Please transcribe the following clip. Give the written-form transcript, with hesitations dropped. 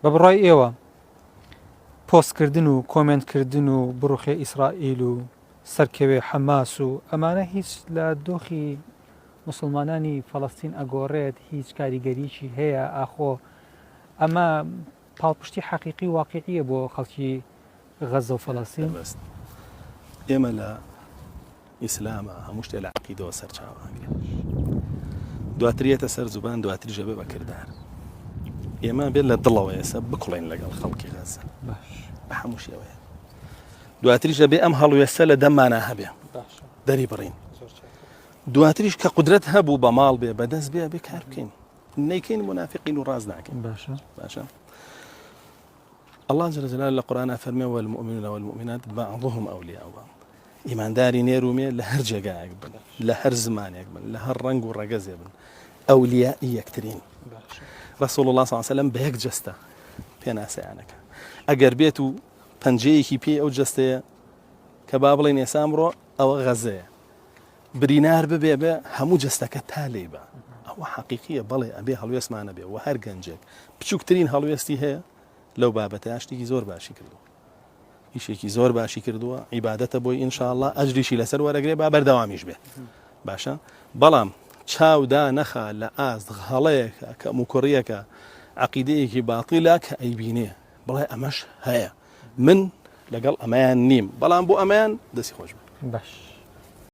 بە بڕای ئێوە پۆستکردن و کۆمێنتکردن و بڕوخێ ئیسرائیل و سەرکەوێ حەماس و ئەمانە هیچ لە دۆخی موسڵمانانی فەڵەستین ئەگۆڕێت هیچ کاریگەریی هەیە ئاخۆ ئەمە پاڵپشتی حەقیقی و واقیعیە بۆ خەڵکی غەزە و فەڵەستین؟ ئێمە لە ئیسلامە هەموو شتێ لە عەقیدەوە سەرچاوە ئەگرێ دواتر یەتە سەر زوبان دواتریش ئەبێ بە کردار ئێمە بێت لە دڵەوە ئێستا بکڵێن لەگەڵ خەڵکی غەزە بە هەموو شێوەیە دواتریش ئەبێ ئەم هەڵوێستە لە دەممانە هەبێ دەری بڕین دواتریش کە قدرەت هەبوو بە ماڵ بێ بەدەست بێ بێ کار بکەین نەیکەین منافقین و ڕاست ناکەین باشە باشە اللە جل جلاله لە قورئانا فەرمێ والمؤمنون والمؤمنات بعضهم اولیاء بعض ئیمانداری نێر و مێ لە هەر جێگایەک بن لە هەر زمانێک بن لە هەر ڕەنگ و ڕەگەزێ بن ئەولیائی یەکترین رسول الله صلی الله علیه وسلم بە یەک جەستە پێناسەیانەکە ئەگەر بێت و پەنجەیەکی پێی ئەو جەستەیە کە با بڵێن ئێسا ئەمڕۆ ئەوە غەزەیە برینار ببێ بێ هەموو جەستەکە تا لێی بە ئەوە حەقیقیە بەڵێ ئەبێ هەڵوێستمانە بێ و هەر گەنجێک بچووکترین هەڵوێستی هەیە لەو بابەتە شتێکی زۆر باشی کردووە ئیشێکی زۆر باشی کردووە عیبادەتە بۆی ئینشاءاللە ئەجریشی لەسەر وەرەگرێ با بەردەوامیش بێ باشە بەڵام چاودا نەخا لە ئاست هەڵەیەکە کە موکوڕیەکە عقیدەیەکی باتیلە کە ئەیبینێ بڵێ ئەمەش هەیە من لەگەڵ ئەمەیان نیم بەڵام بۆ ئەمەیان دەستی خۆش باش.